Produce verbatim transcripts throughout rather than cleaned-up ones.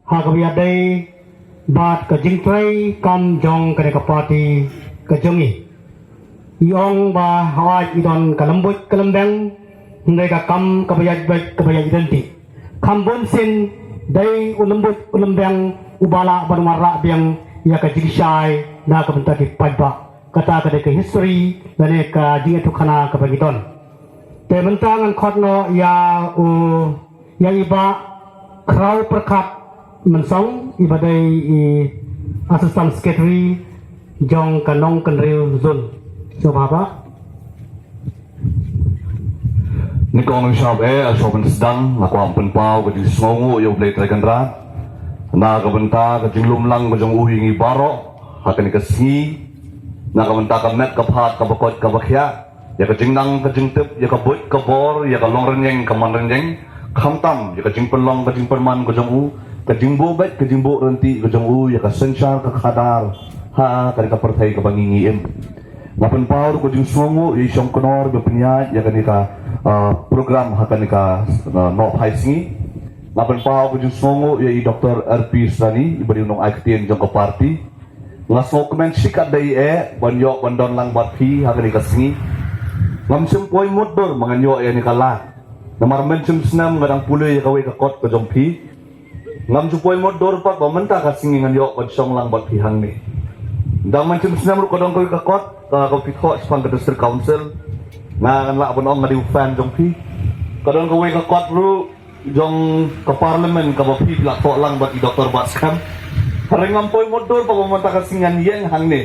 Ha kaba ïadei bad ka jingtrei kam jong kane ka party ka jong i. I ong ba hawai i don ka lembut ka lembeng, hynrei ka kam kaba ïaid bad kaba ïaid identity. Kham bun sien dei u lembut u lembeng u ba lah ban wanrah biang ïa ka jingshai na ka bynta ki paidbah. Kata ka dei ka history lane ka jingïathuhkhana kaba ngi don. Te mynta ngan khot noh ïa u ïa i Bah Khraw Pyrkhat Mynsong, i ba dei i Assistant Secretary jong ka Nongkynriew Zone. Sngewbha Bah. Nyngkong nyngshap eh, ha shuwa ban sdang, nga kwah pynpaw ka jingsngewnguh ïa U Blei Trai Kynrad na ka bynta ka jinglum lang ka jong u ïa ngi baroh ha kane ka sngi, na ka bynta ka met ka phad, ka bakot ka bakhiah, ïa ka jingnang ka jingtip, ïa ka buit ka bor, ïa ka long rynïeng ka man rynïeng, khamtam ïa ka jingpynlong ka jingpynman ka jong u, ka jingbuh beit ka jingbuh ryntih ka jong u, ïa ka synshar ka khadar ha kane ka pyrthei kaba ngi ngi im. Nga pynpaw ruh ka jingsngewnguh ïa i Shongknor ba pynïaid ïa kane ka, ah, program ha kane ka, ah, nohphai sngi. Nga pynpaw ka jingsngewnguh ïa i Doktor R P Srani, i ba dei u nongai ktien jong ka party. Nga sngewkmen shikatdei eh ban ïoh ban don lang bad phi ha kane ka sngi. Ngam shym poi mutdur ba ngan ïoh ïa kane ka lad. Namar mynshym snem nga dang pule ïa kawei ka kot ka jong phi. Ngam ju poi mutdur pat ba mynta ka sngi ngan ïoh ban shong lang bad phi hangne. Dang mynshym snem ruh ka don kawei ka kot ka, ka phi thoh shaphang ka District Council. Nga ngan lah ban ong nga dei u fan jong phi. Ka don kawei ka kot ruh jong ka Parliament kaba phi la thoh lang bad i Doktor Batskhem. Hynrei ngam poi mutdur pat ba mynta ka sngi ngan ïeng hangne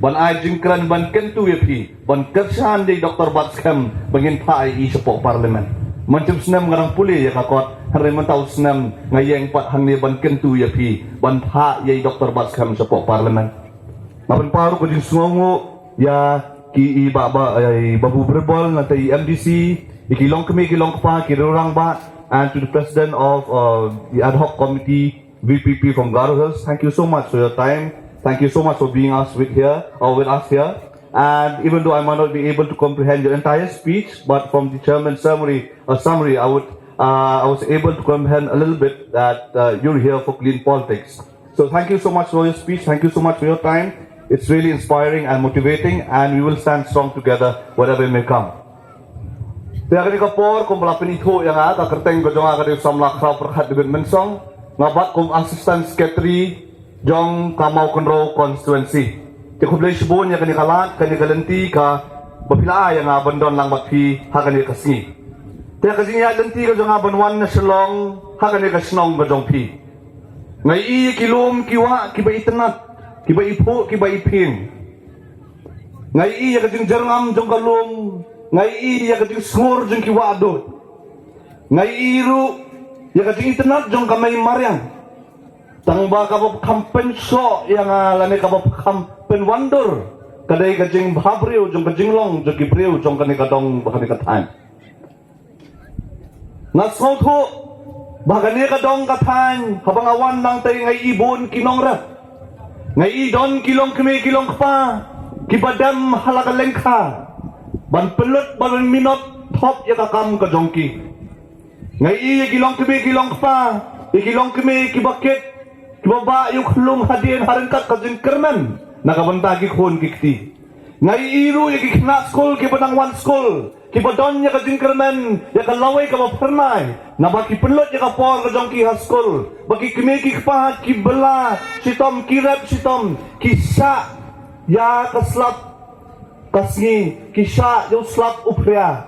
ban ai jingkren ban kyntu ïa phi, ban kyrshan ïa i Doktor Batskhem ba ngin phah ïa i shapoh Parliament. Mynshym snem nga dang pule ïa ka kot, hynrei mynta u snem nga ïeng pat hangne ban kyntu ïa phi ban phah ïa i Doktor Batskhem shapoh Parliament. Nga pynpaw ruh ka jingsngewnguh ïa ki i Bah, Bah, ïa i Babu Birbal, nangta i M D C, ïa ki longkmie ki longkpa, ki rangbah, and to the president of, uh, the ad hoc committee, V P P from Garo Hills, thank you so much for your time. Thank you so much for being us with here, or with us here. And even though I might not be able to comprehend your entire speech, but from the chairman's summary, a summary, I would, uh, I was able to comprehend a little bit that, uh, you're here for clean politics. So thank you so much for your speech. Thank you so much for your time. It's really inspiring and motivating, and we will stand strong together, whatever may come. Te ha kane ka por, kumba la pynithuh ïa nga, ka kyrteng ka jong nga ka dei u samla Khraw Pyrkhat David Mynsong, nga bat kum Assistant Secretary jong ka Mawkynrew Constituency. Te khublei shibun ïa kane ka lad, kane ka lynti kaba phi la ai ïa nga ban don lang bad phi ha kane ka sngi. Te ka jingïaid lynti ka jong nga ban wan na Shillong ha kane ka shnong ka jong phi. Nga ïohi ïa ki lum ki wah kiba itynnad, kiba iphuh, kiba iphieng. Nga ïohi ïa ka jingjyrngam jong ka lum, nga ïohi ïa ka jingsngur jong ki wah duh. Nga ïohi ruh ïa ka jingitynnad jong ka mei mariang. Tang ba kaba kham pynsoh ïa nga lane kaba kham pynwandur ka dei ka jingbhabriew jong ka jinglong jong ki briew jong kane ka dong bad kane ka thaiñ. Nga sngewthuh ba kane ka dong ka thaiñ haba nga wan nangta nga ïohi bun ki nongrep. Nga ïohi don ki longkmie ki longkpa kiba dem ha la ka lyngkha ban pynlut ban minot thop ïa ka kam ka jong ki. Nga ïohi ïa ki longkmie ki longkpa, ïa ki longkmie kiba kit, kiba bah ïa u khyllung hadien ha ryngkat ka jingkyrmen na ka bynta ki khun ki kti. Nga ïohi ruh ïa ki khynnah skul kiba nang wan skul, kiba don ïa ka jingkyrmen ïa ka lawei kaba phyrnai, naba ki pynlut ïa ka por ka jong ki ha skul, ba ki kmie ki kpa ki bylla shitom, ki rep shitom, ki shah ïa ka slap ka sngi, ki shah ïa u slap u phria.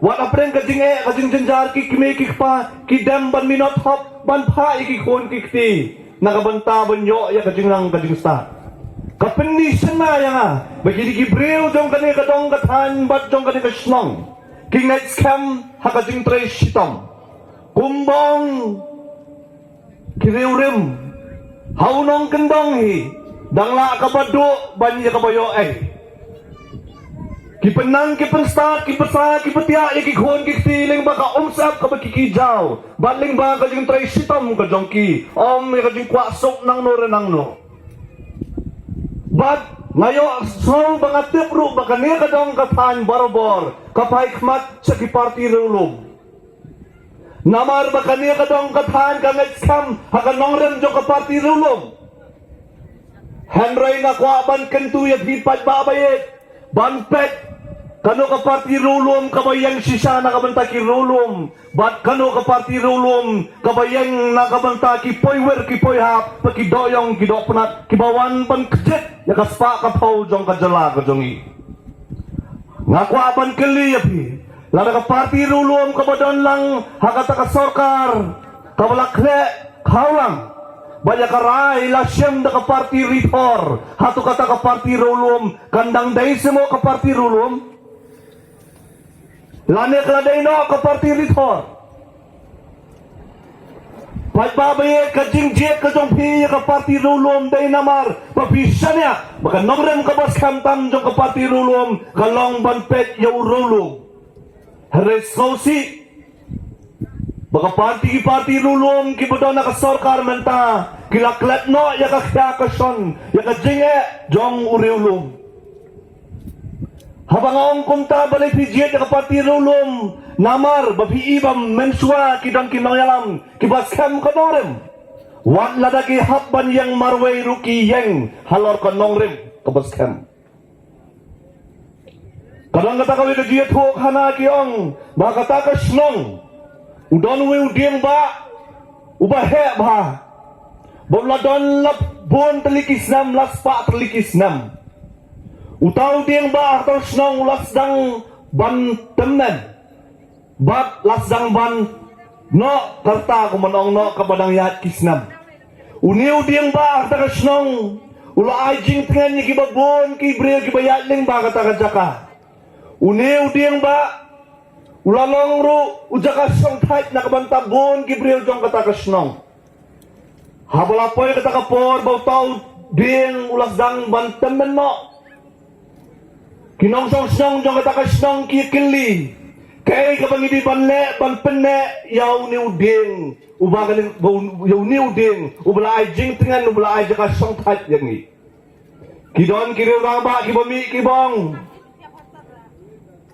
Wat hapdeng ka jingeh ka jingjynjar ki kmie ki kpa ki dem ban minot thop ban phah ïa ki khun ki kti na ka bynta ban ïoh ïa ka jingrang ka jingstad. Ka pynshai ïa nga ba kine ki briew jong kane ka dong ka thaiñ bad jong kane ka shnong ki ngeit skhem ha ka jingtrei shitom. Kumba ong ki riewrim ha u nongkyndong hi, dang lah kaba duh ban ïa kaba ïoh ei. Ki pynnang ki pynstad ki pynsa ki pyntiah ïa ki khun ki kti lyngba ka umsyep kaba ki ki jaw bad lyngba ka jingtrei shitom ka jong ki, ym ïa ka jingkwah suk nangno re nangno. Bad nga ïohsngew ba nga tip ruh ba kane ka dong ka thaiñ barabor ka phai khmat sha ki party riewlum. Namar ba kane ka dong ka thaiñ ka ngeit skhem ha ka nongrim jong ka parti riewlum. Hynrei nga kwah ban kyntu ïa phi paidbah ba ïeit, ban peit kano ka parti riewlum kaba ïeng shisha na ka bynta ki riewlum, bad kano ka parti riewlum kaba ïeng na ka bynta ki poiwir ki poihap, ba ki dohïong ki dohpnat, kiba wan ban kjit ïa ka spah ka phew jong ka jylla ka jong ngi. Nga kwah ban kylli ïa phi, lada ka parti riewlum kaba don lang ha kata ka sorkar kaba la khleh khawlang, ba ïa ka rai la shim da ka parti rithor, hato kata ka parti riewlum kan dang dei seh mo ka parti riewlum? Lane ka la dei noh ka parti rithor? Paidbah ba ïeit, ka jingjied ka jong phi ïa ka parti riewlum dei namar ba phi shaniah ba ka nongrim kaba skhem tam jong ka parti riewlum ka long ban peit ïa u riewlum. Hynrei sngewsih ba ka parti, ki parti riewlum kiba don ha ka sorkar mynta ki la klet noh ïa ka khia ka shon ïa ka jingeh jong u riewlum. Haba nga ong kumta, balei phi jied ïa ka parti riewlum? Namar ba phi i ba mynshuwa ki don ki nongïalam kiba skhem ka nongrim, wat lada ki hap ban ïeng marwei ruh ki ïeng halor ka nongrim kaba skhem. Ka don kata kawei ka jingïathuhkhana, ki ong ba kata ka shnong u don uwei u dieng bah uba heh bha, ba u la don la bun tylli ki snem, la spah tylli ki snem. Uta u dieng bah ha kata ka shnong u la sdang ban tymmen bad la sdang ban noh ka rta, kumba ong, noh kaba dang ïaid ki snem. Une u dieng bah ha kata ka shnong u la ai jingtngen ïa kiba bun ki briew kiba ïaid lyngba kata ka jaka. Une u dieng bah u la long ruh u jaka shongthait na ka bynta bun ki briew jong kata ka shnong. Haba la poi kata ka por ba uta u dieng u la sdang ban tymmen noh, ki nongshong shnong jong kata ka shnong ki kylli, kaei kaba ngi dei ban leh ban pynneh ïa une u dieng uba ka, ïa une u dieng uba la ai jingtngen, uba la ai jaka shongthait ïa ngi? Ki don ki riew rangbah kiba mih kiba ong,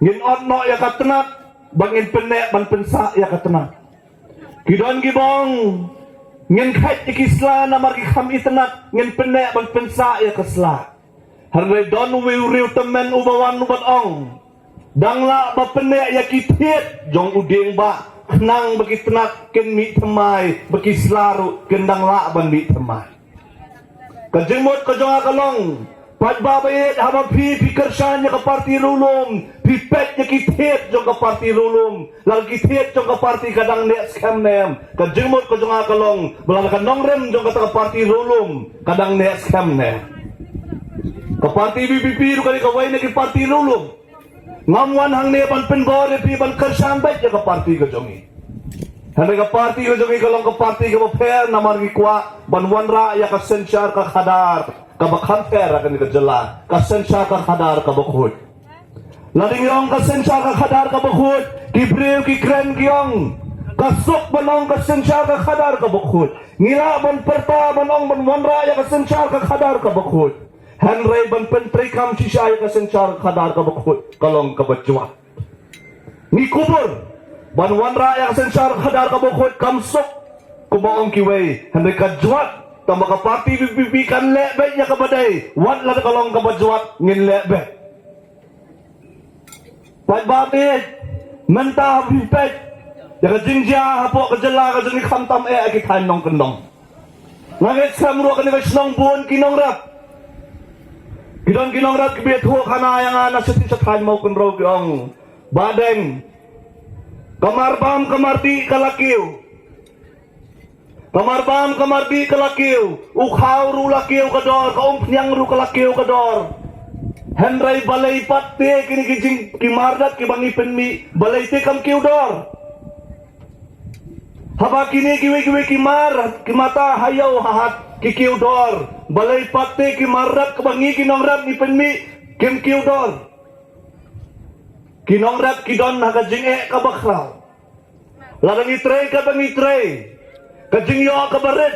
ngin ot noh ïa ka tnat bad ngin pynneh ban pynsah ïa ka tnat. Ki don kiba ong, ngin kheit ïa ki sla namar ki kham itynnad, ngin pynneh ban pynsah ïa ka sla. Hynrei don uwei u riew tymmen uba wan u bad ong, dang lah ba pynneh ïa ki thied jong u dieng bah khnang ba ki tnat kin mih thymmai, ba ki sla ruh kin dang lah ban mih thymmai. Ka jingmut ka jong nga ka long, paidbah ba ïeit, haba phi, phi kyrshan ïa ka parti riewlum, phi peit ïa ki thied jong ka parti riewlum. Lada ki thied jong ka parti ka dang neh skhem ne em, ka jingmut ka jong nga ka long ba lada ka nongrim jong kata ka parti riewlum ka dang neh skhem ne em. Ka parti VPP ruh ka dei kawei na ki parti riewlum. Ngam wan hangne ban pynbor ïa phi, ban kyrshan beit ïa ka parti ka jong ngi. Hynrei ka parti ka jong ngi ka long ka parti kaba pher namar ngi kwah ban wanrah ïa ka synshar ka khadar kaba kham pher ha kane ka jylla, ka synshar ka khadar kaba khuid. Lada ngi ong ka synshar ka khadar kaba khuid, ki briew ki kren ki ong, ka suk ban ong ka synshar ka khadar kaba khuid. Ngi lah ban pyrta ban ong ban wanrah ïa ka synshar ka khadar kaba khuid. Hynrei ban pyntreikam shisha ïa ka synshar khadar kaba khuid ka long kaba jwat. Ngi kubur ban wanrah ïa ka synshar khadar kaba khuid, kam suk kumba ong kiwei, hynrei ka jwat. Tangba ka parti VPP kan leh beit ïa kaba dei, wat lada ka long kaba jwat ngin leh beit. Paidbah, mynta phi peit ïa ka jingjia hapoh ka jylla ka jong ngi, khamtam eh ha ki thaiñ nongkyndong. Nga ngeit skhem ruh kane ka shnong bun ki nongrep. Ki don ki nongrep kiba ïathuhkhana ïa nga na shathie shathaiñ Mawkynrew, ki ong, Bah Deng, ka marbam ka mardih ka la kiew. Ka marbam ka mardih ka la kiew, u khaw ruh la kiew ka dor, ka umphniang ruh ka la kiew ka dor. Hynrei balei pat te kine ki jing, ki mar dat kiba ngi pynmih, balei te kam kiew dor? Haba kine kiwei kiwei ki mar, ki mata ha ïew ha hat ki kiew dor, balei pat te ki mar dat kiba ngi ki nongrep ngi pynmih kim kiew dor? Ki nongrep ki don ha ka jingeh kaba khraw. Lada ngi trei kaba ngi trei, ka jingïoh kaba rit,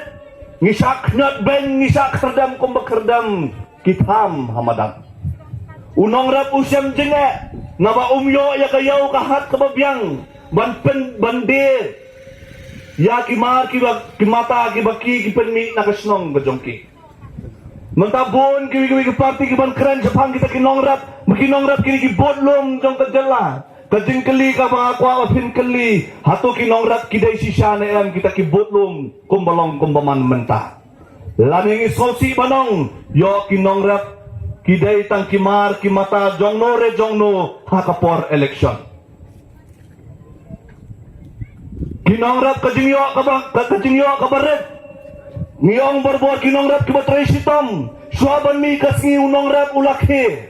ngi shah khñiot beiñ, ngi shah khyrdem kumba khyrdem, ki tham ha madan. U nongrep u shem jingeh naba um ïoh ïa ka ïew ka hat kaba biang ban pyn, ban die ïa ki mar ki ba, ki mata ki ba ki, ki pynmih na ka shnong ka jong ki. Mynta bun kiwei kiwei ki parti ki ban kren shaphang kita ki nongrep, ba ki nongrep kine ki bud lum jong ka jylla. Ka jingkylli kaba nga kwah ba phin kylli, hato ki nongrep ki dei shisha ne em kita ki bud lum kumba long kumba man mynta? Lane ngi sngewsih ban ong, ïoh ki nongrep ki dei tang ki mar ki mata jongno re jongno ha ka por election. Ki nongrep ka jingïoh kaba, ka, ka jingïoh kaba rit. Ngi ong borbor ki nongrep kiba trei shitom. Shuwa ban mih ka sngi u nongrep u la khie.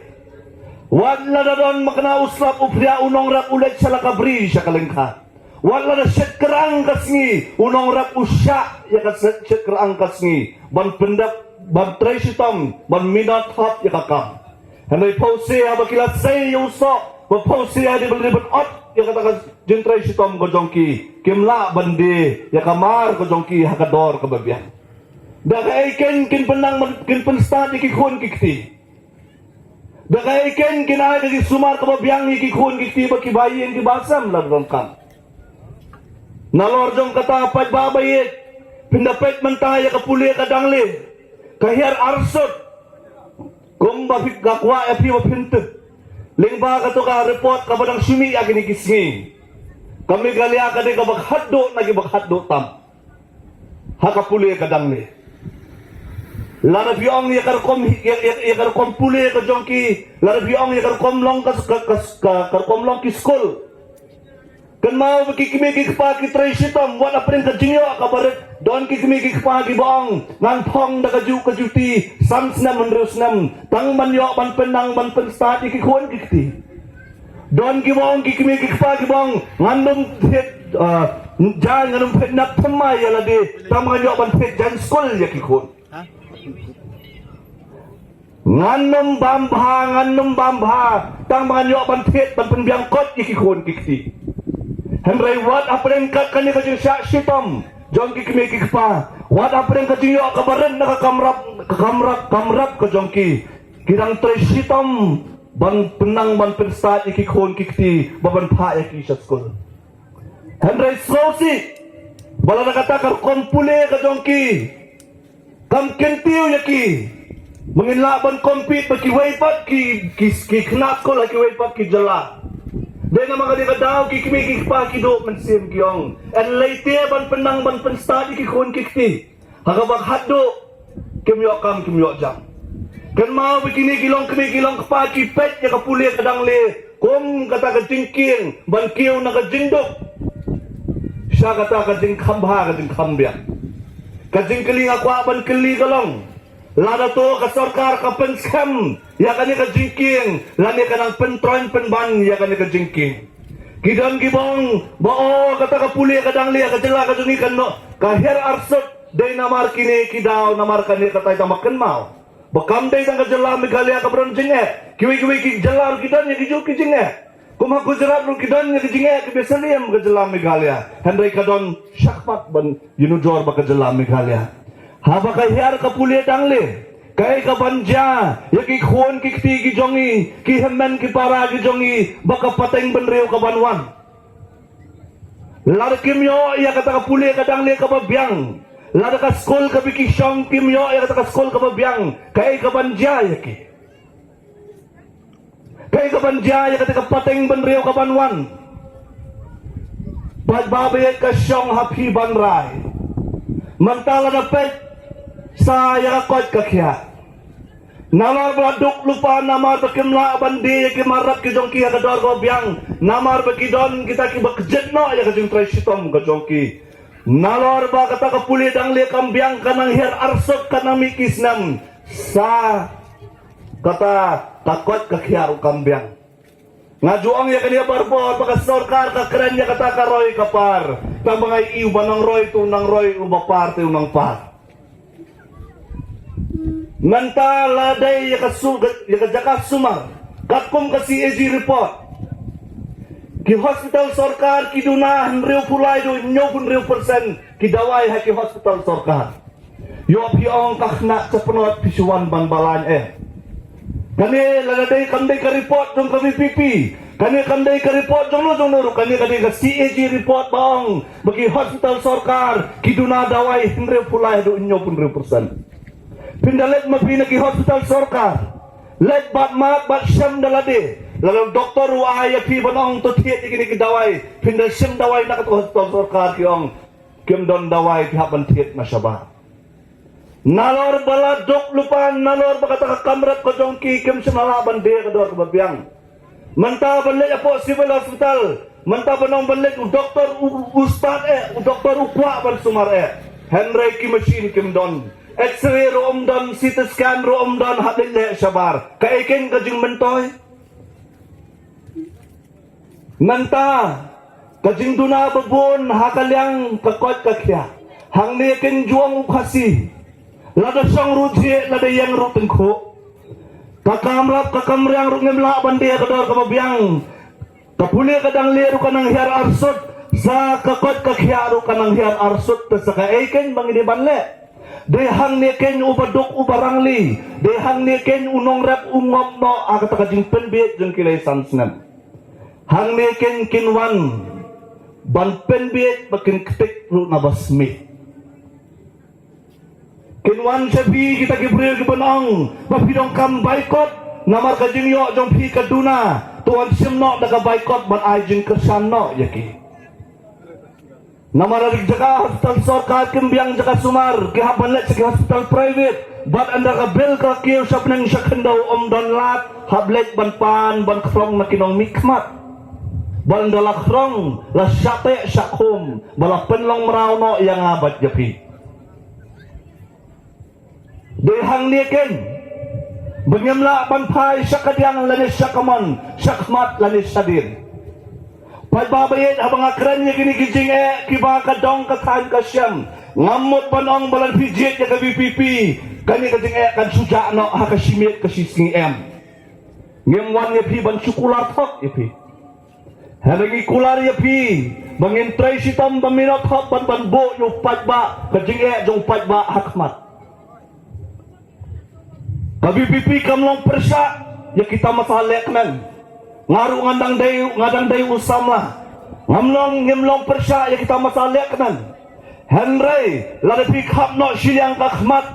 Wat lada don makna u slap u phriah u nongrep u leit sha la ka bri sha ka lyngkha. Wat lada shet krang ka sngi u nongrep u shah ïa ka shet, shet krang ka sngi ban pyndep, ban trei shitom, ban minot hap ïa ka kam. Hynrei pawsea ba ki la sei ïa u soh, ba pawsea dei ban, dei ban ot ïa kata ka jingtrei shitom ka jong ki, kim lah ban die ïa ka mar ka jong ki ha ka dor kaba biang. Da kaei kein kin pynnang ban, kin pynstad ïa ki khun ki kti? Da kaei kein kin ai ka jingsumar kaba biang ïa ki khun ki kti ba ki ba ïing ki ba sem la donkam? Nalor jong kata paidbah ba ïeit, phin da peit mynta ïa ka pule ka dangle, ka hiar arsut. Kumba phi, ka kwah ïa phi ba phin tip. Lyngba kato ka report kaba dang shu mih ïa kine ki sngi, ka Meghalaya ka dei kaba khatduh na kiba khatduh tam ha ka pule ka dangle. Lada phi ong ïa ka rukom, ïa, ïa, ïa ka rukom pule ka jong ki, lada phi ong ïa ka rukom long ka, ka, ka, ka, ka rukom long ki skul. Kynmaw ba ki kmie ki kpa ki trei shitom, wat hapdeng ka jingïoh kaba rit, don ki kmie ki kpa kiba ong, ngan phong da kajuh kajuh ti, san snem hynriew snem, tang ban ïoh ban pynnang ban pynstad ïa ki khun ki kti. Don kiba ong, ki kmie ki kpa kiba ong, ngan ym thied, ah, jaiñ, ngan ym thied nap thymmai ïa lade, tang ban ïoh ban thied jaiñ skul ïa ki khun. Ngan ym bam bha, ngan ym bam bha, tang ba ngan ïoh ban thied ban pynbiang kot ïa ki khun ki kti. Hynrei wat hapdeng kat kane ka jingshah shitom jong ki kmie ki kpa, wat hapdeng ka jingïoh kaba rit na ka kamrap, ka kamrap, kamrap ka jong ki, ki dang trei shitom ban pynnang ban pynstad ïa ki khun ki kti ba ban phah ïa ki sha skul. Hynrei sngewsih ba lada kata ka rukom pule ka jong ki kam kyntiew ïa ki, ba ngin lah ban compete bad kiwei pat ki, ki, ki khynnah skul ha kiwei pat ki jylla. Dei namar ka dei ka daw ki kmie ki kpa ki duh mynsiem ki ong, yn lei te ban pynnang ban pynstad ïa ki khun ki kti. Ha kaba khatduh kim ïoh kam kim ïoh jam. Kynmaw ba kine ki long kmie ki long kpa ki peit ïa ka pule ka dangle kum kata ka jingkieng ban kiew na ka jingduk sha kata ka jingkham bha ka jingkham biang. Ka jingkylli nga kwah ban kylli ka long, lada to ka sorkar ka pynskhem ïa kane ka jingkieng lane ka nang pyntroiñ pynban ïa kane ka jingkieng? Ki don kiba ong ba o kata ka pule ka dangle ka jylla ka jong ngi ka noh ka hiar arsut. Dei namar kine ki daw, namar kane ka tai tang ba kynmaw ba kam dei tang ka jylla Meghalaya kaba don jingeh. Kiwei kiwei ki jylla ruh ki don ïa ki juh ki jingeh. Kum ha Gujarat ruh ki don ïa ki jingeh kiba syriem ka jylla Meghalaya. Hynrei ka don shakhmat ban ïanujor ba ka jylla Meghalaya. Haba ka hiar ka pule dangle, kaei kaban jia ïa ki khun ki kti ki jong ngi, ki hynmen ki para ki jong ngi ba ka pateng bynriew kaban wan? Lada kim ïoh ïa kata ka pule ka dangle kaba biang, lada ka skul kaba ki shong kim ïoh ïa kata ka skul kaba biang, kaei kaban jia ïa ki? Kaei kaban jia ïa kata ka pateng bynriew kaban wan? Paidbah ba ïeit, ka shong ha phi ban rai. Mynta lada peit sa ïa ka koit ka khiah. Namar ba la duk lypa, namar ba kim lah ban die ïa ki mar rep ki jong ki ha ka dor kaba biang. Namar ba ki don kita kiba kjit noh ïa ka jingtrei shitom ka jong ki. Nalor ba kata ka pule dangle kam biang, ka nang hiar arsut, ka nang mih ki snem. Sa kata ka koit ka khiah ruh kam biang. Nga ju ong ïa kane barabor ba ka sorkar ka kren ïa kata ka roi ka par. Tang ba nga ïohi uba nang roi te u nang roi, uba par te u nang par. Mynta la dei ïa ka su-, ïa ka jaka sumar katkum ka C A G report. Ki hospital sorkar ki duna hynriewphew lai, dei hynñiewphew hynriew percent ki dawai ha ki hospital sorkar. Ïoh phi ong ka khynnah ka pynot phi shu wan ban balang eh. Kane lada dei kam dei ka report jong ka V P P, Kane kam dei ka report jong no jong no ruh, kane ka dei ka C A G report ba ong ba ki hospital sorkar ki duna dawai hynriew phew lai haduh hynñiew phew hynriew percent. Phin da leit ma phi na ki hospital sorkar, leit bad mad bad shem da lade. Lada doktor u ai ïa phi ban ong to thied ïa kine ki dawai, phin da shem dawai na ka hospital sorkar ki ong kim don dawai, phi hap ban thied ma shabar. Nalor ba la duk lypa, nalor ba kata ka kam rep ka jong ki kim shym la lah ban die ka dor kaba biang. Mynta ban leit hapoh Civil Hospital, mynta ban ong ban leit u doktor u, u stad eh, u doktor u kwah ban sumar eh. Hynrei ki machine kim don. X-ray ruh um don, C T scan ruh um don, hap leit leh shabar. Kaei kein ka jingmyntoi? Mynta ka jingduna ba bun ha ka liang ka koit ka khiah. Hangne kein ju ong u Khasi, lada shong ruh jhieh, lada ïeng ruh tyngkhuh. Ka kam rep ka kam riang ruh ngim lah ban die ka dor kaba biang. Ka pule ka dangle ruh ka nang hiar arsut, sa ka koit ka khiah ruh ka nang hiar arsut, te sa kaei kein ba ngi dei ban leh? Dei hangne kein u baduk u barangli, dei hangne kein u nongrep u ngop noh ha kata ka jingpynbieit jong ki lai san snem. Hangne kein kin wan ban pynbieit ba kin ktik ruh na ba smiej. Kin wan sha phi kita ki briew kiban ong ba phi donkam boycott, namar ka jingïoh jong phi ka duna, to wan shim noh da ka boycott ban ai jingkyrshan noh ïa ki. Namar ha jaka hospital sorkar kim biang jaka sumar, ki hap ban leit sha ki hospital private. Bad ynda ka bill ka kiew sha bneng sha khyndew, ym don lad, hap leit ban pan ban khrong na ki nongmihkhmat. Bad ynda la khrong, la shah teh shah khum, ba la pynlong mraw noh ïa nga bad ïa phi. Dei hangne kein ba ngim lah ban phai sha kadiang lane sha kamon, sha khmat lane sha dien. Paidbah ba ïeit, haba nga kren ïa kine ki jingeh kiba ka dong ka thaiñ ka shem, ngam mut ban ong ba lada phi jied ïa ka V P P, kane ka jingeh kan shu jah noh ha ka shi miet ka shi sngi, em. Ngim wan ïa phi ban shu kular thok ïa phi. Hynrei ngi kular ïa phi ba ngin trei shitom ba minot hok ban ban buh ïa u paidbah, ka jingeh jong u paidbah ha khmat. Ka V P P kam long pyrshah ïa ki tamasa lehkmen. Nga ruh nga dang dei, nga dang dei u samla. Ngam long, ngim long pyrshah ïa ki tamasa lehkmen. Hynrei lada phi khap noh shiliang ka khmat,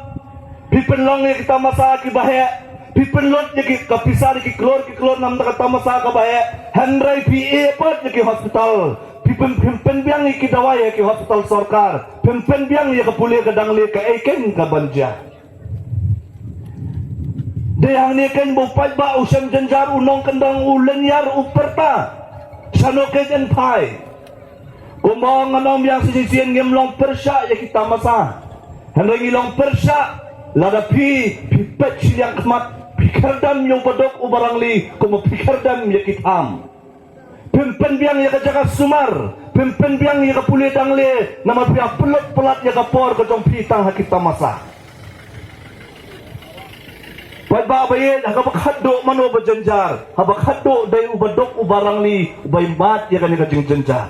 phi pynlong ïa ki tamasa kiba heh, phi pynlut ïa ki ka pisa da ki klur ki klur namar ka tamasa kaba heh, hynrei phi ïeh pat ïa ki hospital, phi pyn, phi pynbiang ïa ki dawai ha ki hospital sorkar, phi pynbiang ïa ka pule ka dangle, kaei kein kaban jia? Dei hangne kein ba u paidbah u shem jynjar, u nongkyndong, u lynñiar, u pyrta. Shano kein yn phai? Kumba ngan ong biang shisien, ngim long pyrshah ïa ki tamasa. Hynrei ngi long pyrshah lada phi, phi peit shiliang khmat, phi khyrdem ïa u baduk u barangli kumba phi khyrdem ïa ki tham. Phim pynbiang ïa ka jaka sumar, phim pynbiang ïa ka pule dangle, namar phi ïa pynlut palat ïa ka por ka jong phi tang ha ki tamasa. Paidbah ba ïeit, ha kaba khatduh mano ba jynjar, ha kaba khatduh dei u baduk u barangli uba ïa mad ïa kane ka jingjynjar.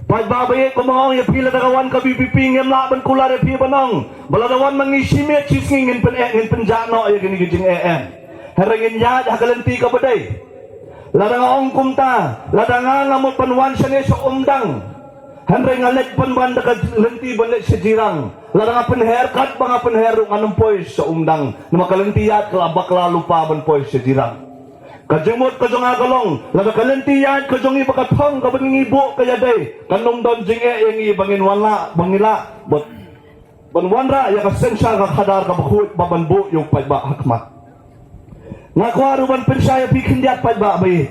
Paidbah ba ïeit, kumba nga ong ïa phi, lada ka wan ka V P P ngim lah ban kular ïa phi ban ong ba lada wan ma ngi shi miet shi sngi ngin pyneh, ngin pynjah noh ïa kine ki jingeh, em. Hynrei ngin ïaid ha ka lynti kaba dei. Lada nga ong kumta, lada nga nga mut ban wan shane sha Umdang, hynrei nga leit pynban da ka lynti ban leit sha Jirang. Lada nga pynher katba nga pynher ruh ngan ym poi sha Umdang, namar ka lynti ïaid ka la bakla lypa ban poi sha Jirang. Ka jingmut ka jong nga ka long, lada ka lynti ïaid ka jong ngi ba ka thong kaba ngi buh ka ïadei, kan ym don jingeh ïa ngi ba ngin wan lah, ba ngi lah ban wanrah ïa ka synshar ka khadar kaba khuid ba ban buh ïa u paidbah ha khmat. Nga kwah ruh ban pynshai ïa phi khyndiat paidbah ba ïeit.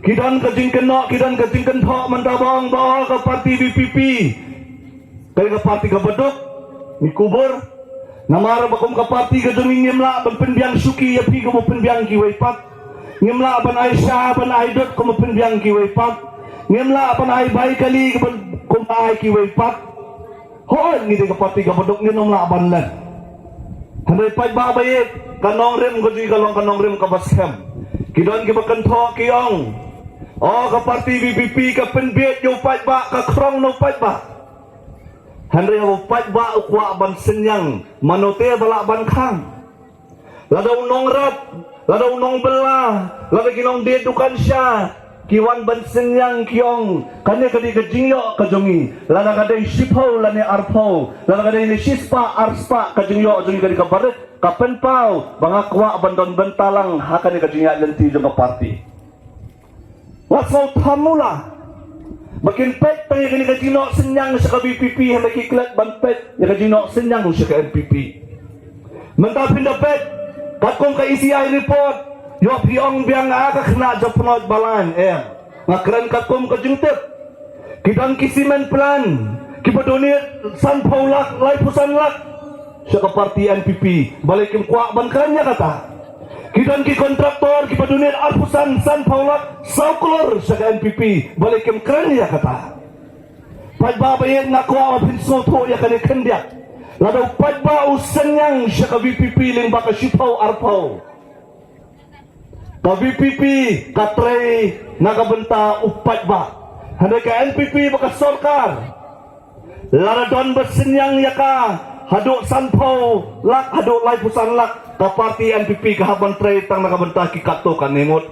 Ki don ka jingkynnoh, ki don ka jingkynthoh mynta ba ong ba, oh, ka parti V P P ka dei ka parti kaba duk. Ngi kubur. Namar ba kum ka parti ka jong ngi ngim lah ban pynbiang shuki ïa phi kumba pynbiang kiwei pat. Ngim lah ban ai sha ban ai dud kumba pynbiang kiwei pat. Ngim lah ban ai bai kali kumba ai kiwei pat. Hooid, ngi dei ka parti kaba duk, ngin ym lah ban len. Hynrei paidbah ba ïeit, ka nongrim ka jong ngi ka long ka nongrim kaba skhem. Ki don kiba kynthoh ki ong, oh, ka parti V P P ka pynbieit ïa u paidbah, ka khrong na u paidbah. Hynrei haba u paidbah u kwah ban synñiang, mano te ba lah ban khang? Lada u nongrep, lada u nongbylla, lada ki nongdie dukan sha, ki wan ban synñiang ki ong, kane ka dei ka jingïoh ka jong ngi, lada ka dei shiphew lane arphew, lada ka dei ne shispah arspah ka jingïoh jong ngi ka dei ka barit, ka pynpaw, ba nga kwah ban don bynta lang ha kane ka jingïaid lynti jong ka party. Wat sngew thamula ba kin peit tang ïa kane ka jingnoh synñiang sha ka V P P, hynrei ki klet ban peit ïa ka jingnoh synñiang sha ka N P P. Mynta phin da peit katkum ka E C I report, ïoh phi ong biang, a ka khynnah japnoid ba lain, em. Nga kren katkum ka jingtip. Ki don ki cement plant kiba donate sanphew lak, laiphew san lak sha ka party N P P, balei kim kwah ban kren ïa kata? Ki don ki kontraktor kiba donate arphew san, sanphew lak, saw klur sha ka N P P, balei kim kren ïa kata? Paidbah ba ïeit, nga kwah ba phin sngewthuh ïa kane khyndiat. Lada u paidbah u synñiang sha ka V P P lyngba ka shiphew arphew, ka V P P ka trei na ka bynta u paidbah. Hynrei ka N P P bad ka sorkar, lada don ba synñiang ïa ka haduh sanphew lak, haduh laiphew san lak, ka party N P P ka hap ban trei tang na ka bynta ki katto katne ngut.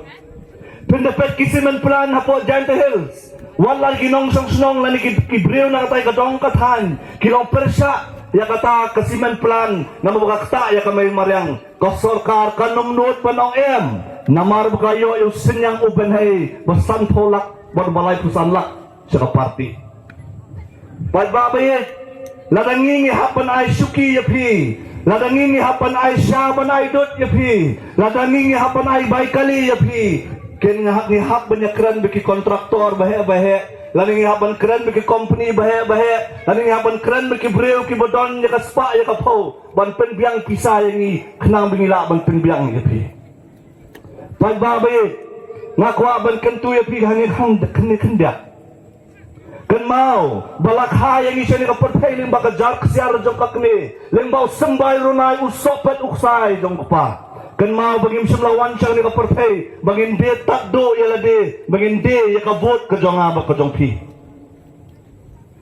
Phin da peit ki cement plant hapoh Jaintia Hills. Wat la ki nongshong shnong lane ki, ki briew na katai ka dong ka thaiñ ki long pyrshah ïa kata ka cement plant, namar ba ka ktah ïa ka mei mariang. Ka sorkar kan ym nud ban ong em, namar ba ka ïoh ïa u synñiang u bynhei ba sanphew lak bad ba laiphew san lak sha ka party. Paidbah ba ïeit, lada ngi ngi hap ban ai shuki ïa phi, lada ngi ngi hap ban ai sha ban ai dud ïa phi, lada ngi ngi hap ban ai bai kali ïa phi, kin ngi hap, ngi hap ban ïa kren bad ki kontraktor baheh baheh, lada ngi hap ban kren bad ki kompani baheh baheh, lada ngi hap ban kren bad ki briew kiba don ïa ka spah ïa ka phew ban pynbiang pisa ïa ngi khnang ba ngi lah ban pynbiang ïa phi. Paidbah ba ïeit, nga kwah ban kyntu ïa phi hangne khang, kane khyndiat. Kynmaw ba la kha ïa ngi shane ka pyrthei lyngba ka jar ksiar jong ka kmie, lyngba u symbai runai, u sohpet u ksai jong u kpa. Kynmaw ba ngim shym la wan shane ka pyrthei ba ngin die tad duh ïa lade, ba ngin die ïa ka vote ka jong nga bad ka jong phi.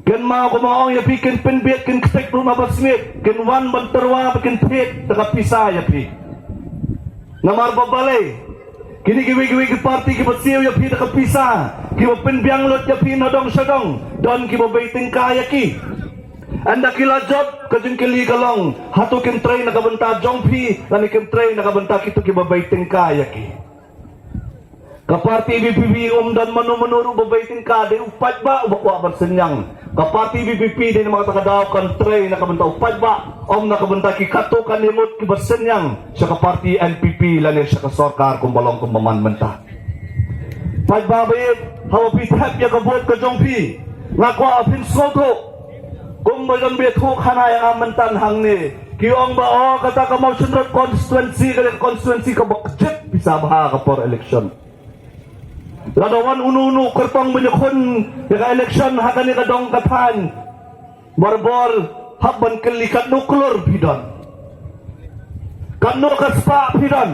Kynmaw kumba nga ong ïa phi, kin pynbieit, kin ktik ruh na ba smiej, kin wan ban tyrwa ba kin thied da ka pisa ïa phi. Namar ba balei? Kine kiwei kiwei ki party kiba siew ïa phi da ka pisa, kiba pynbiang lut ïa phi na dong sha dong, don kiba bei tyngka ïa ki. Ynda ki la jop, ka jingkylli ka long, hato kin trei na ka bynta jong phi lane kin trei na ka bynta kito kiba bei tyngka ïa ki? Ka party V P P ym don mano mano ruh ba bei tyngka, dei u paidbah uba kwah ban synñiang. Ka party V P P dei namar kata ka daw kan trei na ka bynta u paidbah, ym na ka bynta ki katto katne ngut kiba synñiang sha ka party N P P lane sha ka sorkar kumba long kumba man mynta. Paidbah ba ïeit, haba phi thep ïa ka vote ka jong phi, nga kwah ba phin sngewthuh. Kumba don ba ïathuh khana ïa nga mynta hangne, ki ong ba, oh, kata ka Mawshynrut constituency ka dei ka constituency kaba kjit pisa bha ha ka por election. Lada wan uno uno u kyrtong ban ïakhun ïa ka election ha kane ka dong ka thaiñ, barabor hap ban kylli katno klur phi don, katno ka spah phi don.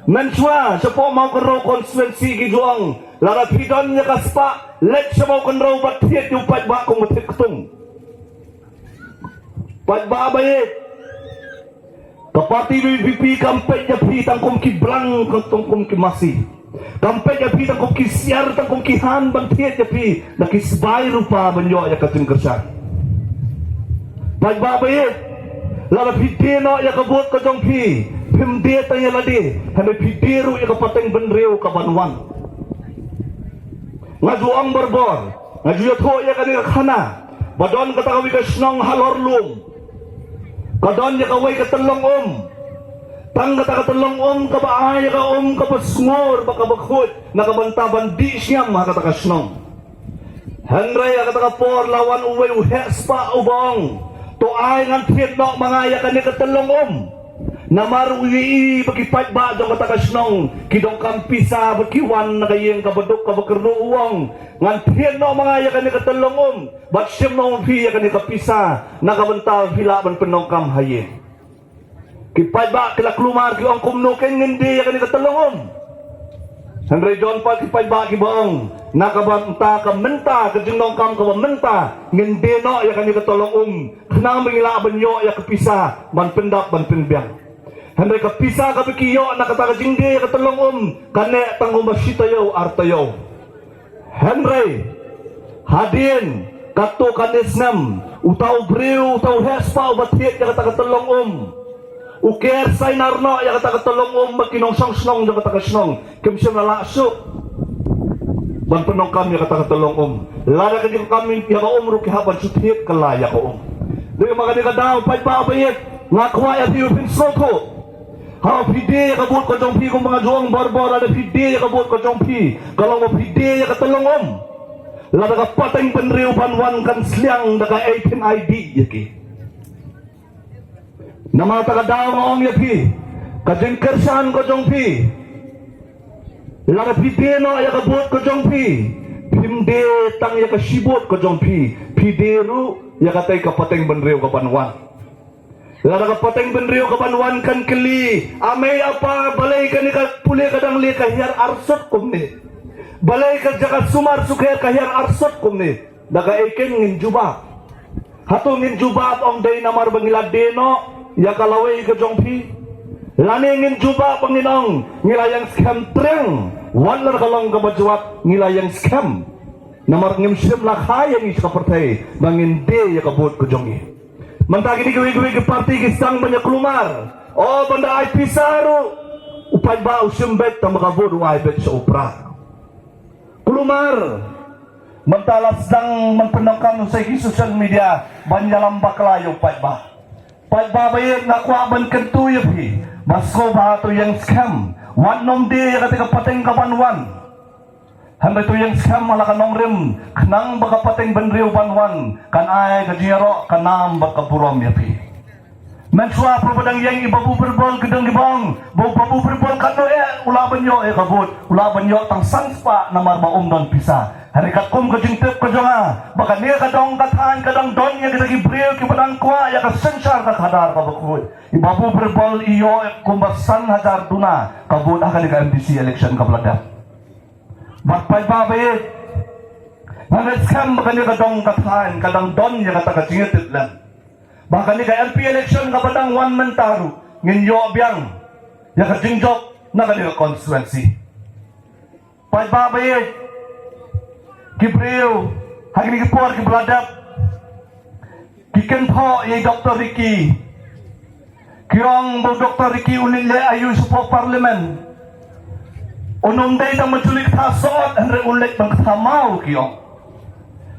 Mynshuwa shapoh Mawkynrew constituency ki ju ong, lada phi don ïa ka spah, leit sha Mawkynrew bad thied ïa u paidbah kumba thied ktung. Paidbah ba ïeit, ka party V P P kam peit ïa phi tang kum ki blang, tang kum ki masi. Kam peit ïa phi tang kum ki siar, tang kum ki han ban thied ïa phi da ki sbai rupa ban ïoh ïa ka jingkyrshan. Paidbah ba ïeit, lada phi die noh ïa ka vote ka jong phi, phim die tang ïa lade, hynrei phi die ruh ïa ka pateng bynriew kaban wan. Nga ju ong barabor, nga ju ïathuh ïa kane ka khana, ba don kata kawei ka shnong halor lum, ka don ïa kawei ka tyllong um. Tang kata ka tyllong um kaba ai ïa ka um kaba sngur bad kaba khuid na ka bynta ban dih shngiam ha kata ka shnong. Hynrei ha kata ka por la wan uwei u heh spah uba ong, to ai ngan thied noh ma nga ïa kane ka tyllong um. Namar u ïohi ba ki paidbah jong kata ka shnong ki donkam pisa bad ki wan na ka ïing kaba duk kaba kyrduh, u ong, ngan thied noh ma nga ïa kane ka tyllong um, bad shim noh ma phi ïa kane ka pisa na ka bynta phi lah ban pyndonkam ha ïing. Ki paidbah ki la kulmar, ki ong, kumno kein ngin die ïa kane ka tyllong um? Hynrei don pat ki paidbah kiba ong, na ka bynta ka mynta, ka jingdonkam kaba mynta, ngin die noh ïa kane ka tyllong um, khnang ba ngi lah ban ïoh ïa ka pisa ban pyndap ban pynbiang. Hynrei ka pisa kaba ki ïoh na kata ka jingdie ïa ka tyllong um ka neh tang kumba shi taïew ar taïew. Hynrei hadien katto katne snem uta u briew, uta u heh spah uba thied ïa kata ka tyllong um, u ker sainar noh ïa kata ka tyllong um ba ki nongshong shnong jong kata ka shnong kim shym la lah shuh ban pyndonkam ïa kata ka tyllong um. Lada ka jingkam ïa ka um ruh ki hap ban shu thied kylla ïa ka um. Dei ma kane ka daw paidbah ba ïeit, nga kwah ïa phi ba phin sngewthuh. Haba phi die ïa ka vote ka jong phi, kumba nga ju ong barabor, lada phi die ïa ka vote ka jong phi ka long ba phi die ïa ka tyllong um. Lada ka pateng bynriew ban wan kan sliang da kaei phin ai dih ïa ki. Namar kata ka daw nga ong ïa phi, ka jingkyrshan ka jong phi, lada phi die noh ïa ka vote ka jong phi, phim die tang ïa ka shi vote ka jong phi, phi die ruh ïa katei ka pateng bynriew ka ban wan. Lada ka pateng bynriew ka ban wan kan kylli, a mei a pa, balei kane ka pule ka dang lieh ka hiar arsut kumne? Balei ka jaka sumar sukher ka hiar arsut kumne? Da kaei keiñ ngin jubab? Hato ngin jubab ong dei namar ba ngi la die noh ïa ka lawei ka jong phi? Lane ngin jubab ba ngin ong ngi la ïeng skhem triang, wat la ka long kaba jwat ngi la ïeng skhem. Namar ngim shym la kha ïa ngi sha ka pyrthei ba ngin die ïa ka vote ka jong ngi. Mynta kine kiwei kiwei ki parti ki sdang ban ïa kulmar. O, ban da ai pisa ruh u paidbah u shim beit, tang ba ka vote u ai beit sha u prah. Kulmar. Mynta la sdang ban pyndonkam sha ki social media ban ïalam bakla ïa u paidbah. Paidbah ba ïeit, nga kwah ban kyntu ïa phi ba sngewbha to ïeng skhem, wat nym die ïa kata ka pateng ka ban wan. Hynrei to ïeng skhem ha la ka nongrim, khnang ba ka pateng bynriew ban wan kan ai ka jingïaroh ka nam bad ka burom ïa phi. Mynshuwa pyrba dang ïeng i Babu Birbol, ki don kiba ong ba u Babu Birbol katno eh u lah ban ïoh ïa ka vote, u lah ban ïoh tang san spah namar ba um don pisa. Hynrei katkum ka jingtip ka jong nga ba kane ka dong ka thaiñ ka dang don ïa kita ki briew kiba dang kwah ïa ka synshar ka khadar kaba khuid. I Babu Birbol i ïoh kumba san hajar duna ka vote ha kane ka M D C election kaba la dep. Bad paidbah ba ïeit, nga ngeit skhem ba kane ka dong ka thaiñ ka dang don ïa kata ka jingïatiplem ba kane ka M P election kaba dang wan mynta ruh ngin ïoh biang ïa ka jingjop na kane ka constituency. Paidbah ba ïeit, ki briew ha kine ki por kiba la dep ki kynthoh ïa i Doctor Ricky. Ki ong ba u Doctor Ricky un leit leh aïu shapoh Parliament? Un ym dei tang ban shu leit ktah sohot, hynrei un leit ban ktah maw, ki ong.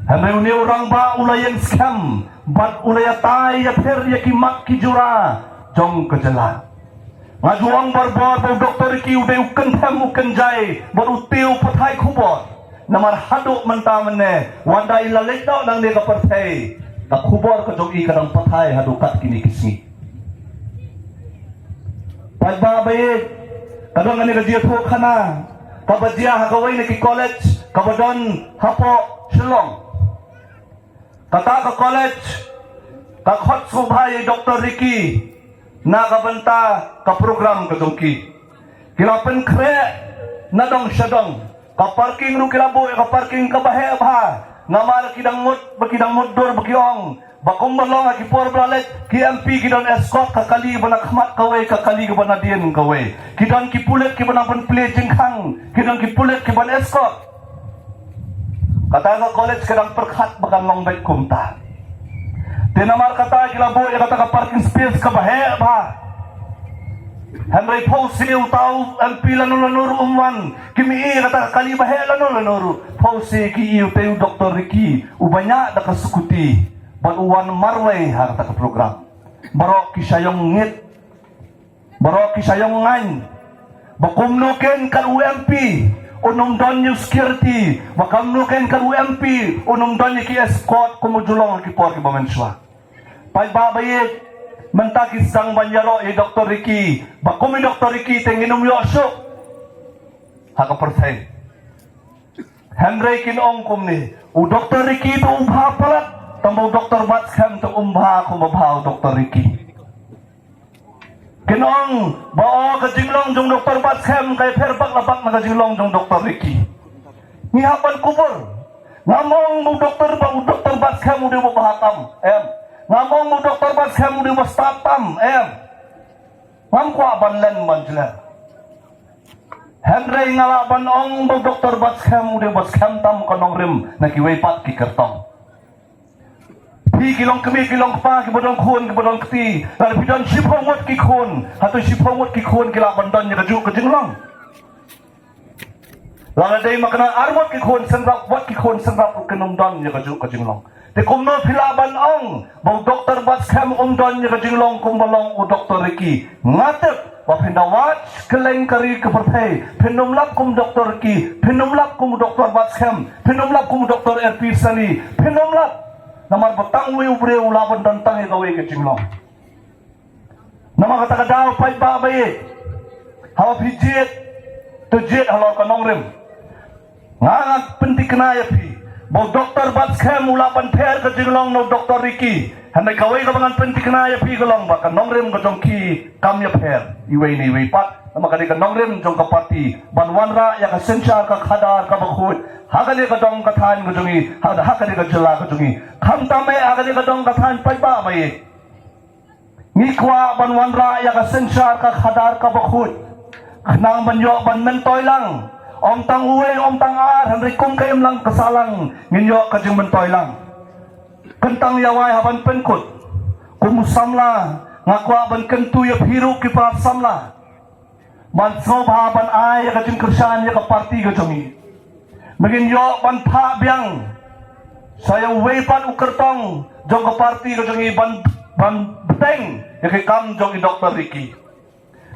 Hynrei une u rangbah u la ïeng skhem bad u la ïatai ïapher ïa ki mat ki jura jong ka jylla. Nga ju ong barabor ba u Doctor Ricky u dei u kynthem u kynjai bad u tiew pathai khubor. Namar haduh mynta mynne wat da i la leit noh nangne ka pyrthei, ka khubor ka jong i ka dang pathai haduh kat kine ki sngi. Paidbah ba ïeit, ka don kane ka jingïathuhkhana kaba jia ha kawei na ki college kaba don hapoh Shillong. Kata ka college ka khot sngewbha ïa i Doctor Ricky na ka bynta ka program ka jong ki. Ki la pynkhreh na dong sha dong. Ka parking ruh ki la buh ïa ka parking kaba heh bha. Namar ki dang mut ba ki dang mutdur ba ki ong ba kumba long ha ki por ba la leit, ki M P ki don escort, ka kali ba na khmat kawei, ka kali ba na dien kawei. Ki don ki pulit kiba nang pynplie jingkhang, ki don ki pulit kiban escort. Kata ka college ka dang pyrkhat ba kan long beit kumta. Te namar kata ki la buh ïa kata ka parking space kaba heh bha. Hynrei phewse uta u M P lano lano ruh um wan. Kim i ïa kata ka kali ba heh lano lano ruh. Phewse ki i uta u Doctor Ricky uba ñiah da ka scooty bad u wan marwei ha kata ka program. Baroh ki shah ïoh ngeit. Baroh ki shah ïoh ngaiñ ba kumno kein kat u M P un ym don ïa u security, ba kumno kein kat u M P un ym don ïa ki escort kum u ju long ha ki por kiba mynshuwa. Paidbah ba ïeit, mynta ki sdang ban ïaroh ïa i Doctor Ricky ba kum i Doctor Ricky te ngin ym ïoh shuh ha ka pyrthei. Hynrei kin ong kumne, u Doctor Ricky to u bha palat, tangba u Doctor Batskhem to um bha kumba bha u Doctor Ricky. Kin ong ba o ka jinglong jong Doctor Batskhem ka ïapher bak la bak na ka jinglong jong Doctor Ricky. Ngi hap ban kubur. Ngam ong ba u Doctor ba u Doctor Batskhem u dei uba bha tam, em. Ngam ong ba u Doctor Batskhem u dei uba stad tam, em. Ngam kwah ban len ban jler. Hynrei nga lah ban ong ba u Doktor Batskhem u dei ba skhem tam ka nongrim na kiwei pat ki kyrtong. Phi ki long kmie ki long kpa kiba don khun kiba don kti, lada phi don shiphew ngut ki khun, hato shiphew ngut ki khun ki lah ban don ïa kajuh ka jinglong? Lada dei ma kane ar ngut ki khun shynrap, wat ki khun shynrap ruh kin ym don ïa kajuh ka jinglong. Te kumno phi lah ban ong ba u Doktor Batskhem um don ïa ka jinglong kumba long u Doktor Ricky? Nga tip ba phin da wad kylleng ka ri ka pyrthei, phin ym lap kum Doktor Ricky, phin ym lap kum u Doktor Batskhem, phin ym lap kum u Doktor R P Sani, phin ym lap. Namar ba tang uwei u briew u lah ban don tang ïa kawei ka jinglong. Namar kata ka daw paidbah ba ïeit, haba phi jied, to jied halor ka nongrim. Nga, nga pynthikna ïa phi ba u Doktor Batskhem u lah ban pher ka jinglong na u Doktor Ricky. Hynrei kawei kaba ngan pynthikna ïa phi ka long ba ka nongrim ka jong ki kam ïapher iwei na iwei pat. Namar ka dei ka nongrim jong ka party ban wanrah ïa ka synshar ka khadar kaba khuid ha kane ka dong ka thaiñ ka jong ngi, ha, ha kane ka jylla ka jong ngi. Khamtam eh ha kane ka dong ka thaiñ paidbah ba ïeit. Ngi kwah ban wanrah ïa ka synshar ka khadar kaba khuid, khnang ban ïoh ban myntoi lang. Ym tang uwei, ym tang ar, hynrei kum ka imlang ka sahlang ngin ïoh ka jingmyntoi lang. Kyntang ïa wai ha ban pynkut. Kum u samla, nga kwah ban kyntu ïa phi ruh ki para samla ban sngewbha ban ai ïa ka jingkyrshan ïa ka party ka jong ngi. Ba ngin ïoh ban phah biang sa ïa uwei pat u kyrtong jong ka party ka jong ngi ban, ban bteng ïa ki kam jong i Doktor Ricky.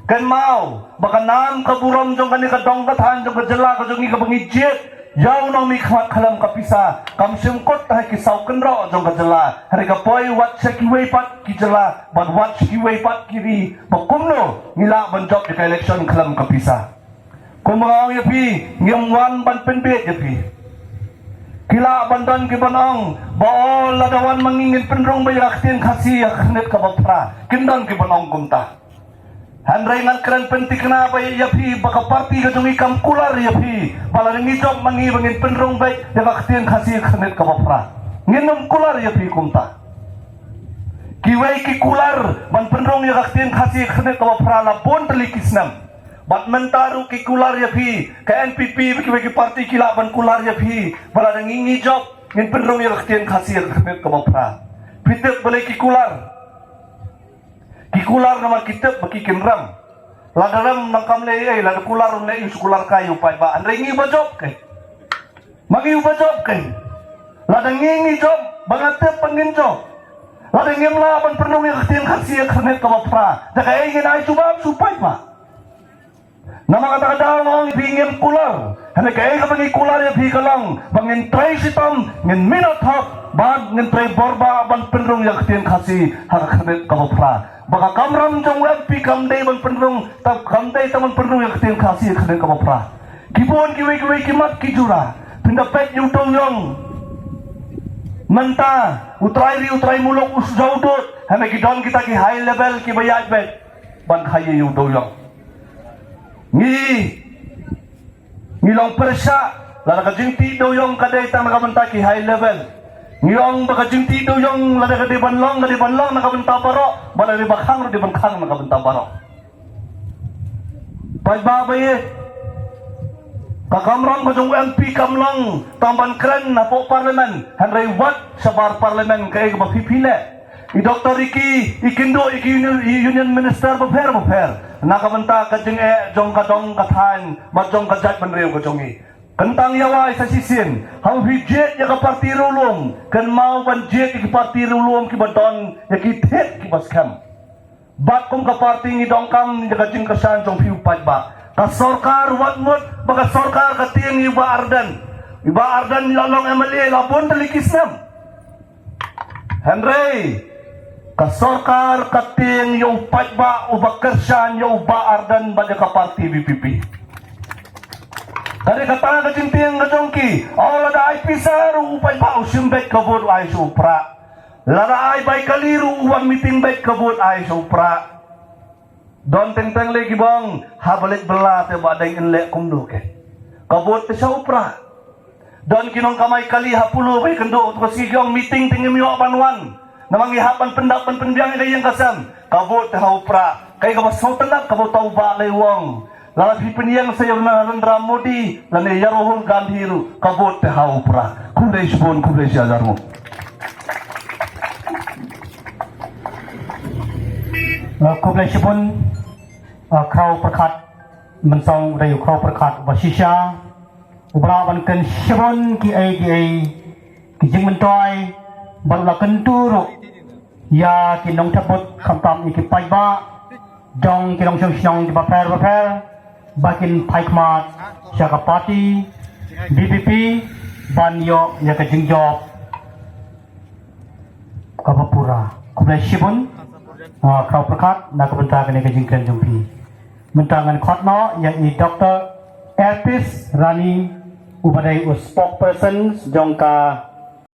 Kynmaw ba ka nam ka burom jong kane ka dong ka thaiñ jong ka jylla ka jong ngi kaba ngi jied ïa u nongmihkhmat khlem ka pisa kam shym kut ha ki saw kynroh jong ka jylla. Hynrei ka poi wat sha kiwei pat ki jylla bad wat sha kiwei pat ki ri ba kumno ngi lah ban jop ïa ka election khlem ka pisa. Kumba nga ong ïa phi, ngim wan ban pynbeit ïa phi. Ki lah ban don ki ban ong ba, o, lada wan ma ngi ngin pynrung beit ïa ka ktien Khasi ïa ka khyrnit kaba phra. Kim don ki ban ong kumta. Hynrei ngan kren pynthikna beit ïa phi ba ka party ka jong ngi kam kular ïa phi ba lada ngi jop ma ngi ba ngin pynrung beit ïa ka ktien Khasi ïa ka khyrnit kaba phra. Ngin ym kular ïa phi kumta. Kiwei ki kular ban pynrung ïa ka ktien Khasi ïa ka khyrnit kaba phra la bun tylli ki snem. Bad mynta ruh ki kular ïa phi, ka N P P bad kiwei ki party ki lah ban kular ïa phi ba lada ngi, ngi jop ngin pynrung ïa ka ktien Khasi ïa ka khyrnit kaba phra. Phi tip balei ki kular? Ki kular namar ki tip ba ki kin rem. Lada rem nang kam leh ei, lada kular ruh leh ei, shu kular kai ïa u paidbah. Hynrei ngi ba jop kai. Ma ngi ba jop kai. Lada ngi, ngi jop, ba nga tip ba ngin jop. Lada ngim lah ban pynrung ïa ka ktien Khasi ïa ka khyrnit kaba phra, da kaei ngin ai jubab sha u paidbah? Namar kata ka daw nga ong ïa phi ngim kular. Hynrei kaei kaba ngi kular ïa phi ka long ba ngin trei shitom, ngin minot hok bad ngin trei borbah ban pynrung ïa ka ktien Khasi ha ka khyrnit kaba phra. Ba ka kamram jong u M P kam dei ban pynrung, ta, kam dei tang ban pynrung ïa ka ktien Khasi ha ka khyrnit kaba phra. Ki bun kiwei kiwei ki mat ki jura. Phin da peit ïa u dewïong. Mynta u trai ri u trai muluk u shu jaw dud. Hynrei ki don kita ki high level kiba ïaid beit ban khaïi ïa u dewïong. Ngi, ngi long pyrshah lada ka jingtih dewïong ka dei tang na ka bynta ki high level. Ngi ong ba ka jingtih dewïong lada ka dei ban long, ka dei ban long na ka bynta baroh, ba lada dei ba khang ruh dei ban khang na ka bynta baroh. Paidbah ba ïeit, ka kamram ka jong u M P kam long tang ban kren hapoh parliament, hynrei wat shabar parliament kaei kaba phi, phi leh. I Doktor Ricky i kynduh ïa ki union, i union minister bapher bapher na ka bynta ka jingeh jong ka dong ka thaiñ bad jong ka jaitbynriew ka jong ngi. Kyntang ïa wai sa shisien, haba phi jied ïa ka party riewlum, kynmaw ban jied ïa ki party riewlum kiba don ïa ki thied kiba skhem. Bad kum ka party ngi donkam ïa ka jingkyrshan jong phi u paidbah. Ka sorkar, wat mut ba ka sorkar ka tieng ïa u Bah Ardent. U Bah Ardent la long M L A la bun tylli ki snem. Hynrei ka sorkar ka tieng ïa u paidbah uba kyrshan ïa u Bah Ardent bad ïa ka party V P P. Ka dei kata ka jingtieng ka jong ki. Lada ai pisa ruh u paidbah u shim beit ka vote u ai sha u Prah. Lada ai bai kali ruh u wan meeting beit ka vote ai sha u Prah. Don teng teng lei kiba ong, haba leit bylla te ba dang in leh kumno ke. Ka vote te sha u Prah. Don ki nongkamai kali ha Polo ba kynduh, to ka sngi ki ong meeting te ngim ïoh ban wan. Namar ngi hap ban pyndap ban pynbiang ïa ka ïing ka sem. Ka vote te ha u Prah. Kaei kaba sngewtynnat kaba uta u Bah lei u ong, lada phi pynïeng sa ïa u Narendra Modi lane ïa Rahul Gandhi ruh ka vote te ha u pra. Khublei shibun, khublei shihajar nguh. Uh, khublei shibun, uh, khraw pyrkhat, mynsong u dei u khraw pyrkhat ba shisha, u ba lah ban kren shibun kiei kiei ki jingmyntoi, bad u la kyntu ruh ïa ki nongthep vote khamtam ïa ki paidbah jong ki nongshong shnong kiba pher ba pher ba kin phai khmat sha ka party V P P ban ïoh ïa ka jingjop kaba pura. Khublei shibun, ah, khraw pyrkhat na ka bynta kane ka jingkren jong phi. Mynta ngan khot noh ïa i Doctor Erpis Rani, u ba dei u spokesperson jong ka